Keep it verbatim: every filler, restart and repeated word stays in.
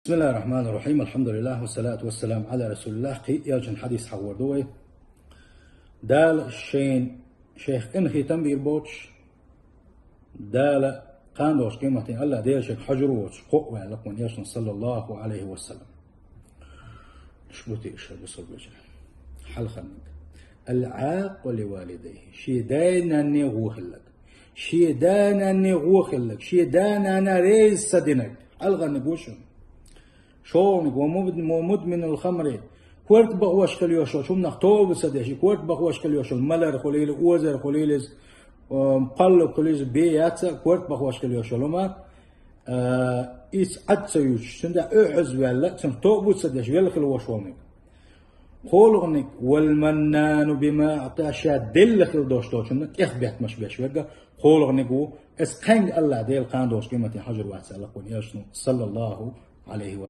بسم الله الرحمن الرحيم. الحمد لله والصلاة والسلام على رسول الله. Кхы а элчан хьадис хьахор ду вай. Дала шайна, шайх къинхетам бийр боцуш, Дала кхана долчу къематдийнахь Аллах Дела шайга хьожур воцуш кхоъ ваьлла вайн элчано, саллаллаху Ӏалайхи ва саллам. Шуьга тешар бу со бежа. Хьалхарниг. Ал-Ӏакъу ли валидайхи. Шен да-нанне гӀо хилларг. Шен да-нанне гӀо хилларг. Шен да-нана реза ца динарг. Хьалхарниг ву шуна. ШолгӀаниг, ва муд-, ва мудминул хамри, корта бахош хила йиш йолчу хӀуманах тоба ца деш, и корта бахош хила йиш йолу малар хуьлийла, озар хуьлийла иза, а, кхоллаг хуьлийла иза, бен яц а, корта бахош хила йиш йолу хӀума, а, иза Ӏад ца юьйцуш, цуьнан тӀехь оьгӀазваьлла, цунах тоба ца деш, велла хила вош волниг. КхоалгӀаниг, вал маннану бима аъта, ша делла хила дош долчунна тӀехбеттамаш беш верг а кхоалгӀаниг ву, иза кхаьнга Аллах Дела кхана долчу къематдийнахь хьожур вац аьлла вайн элчано, саллаллаху Ӏалайхи ва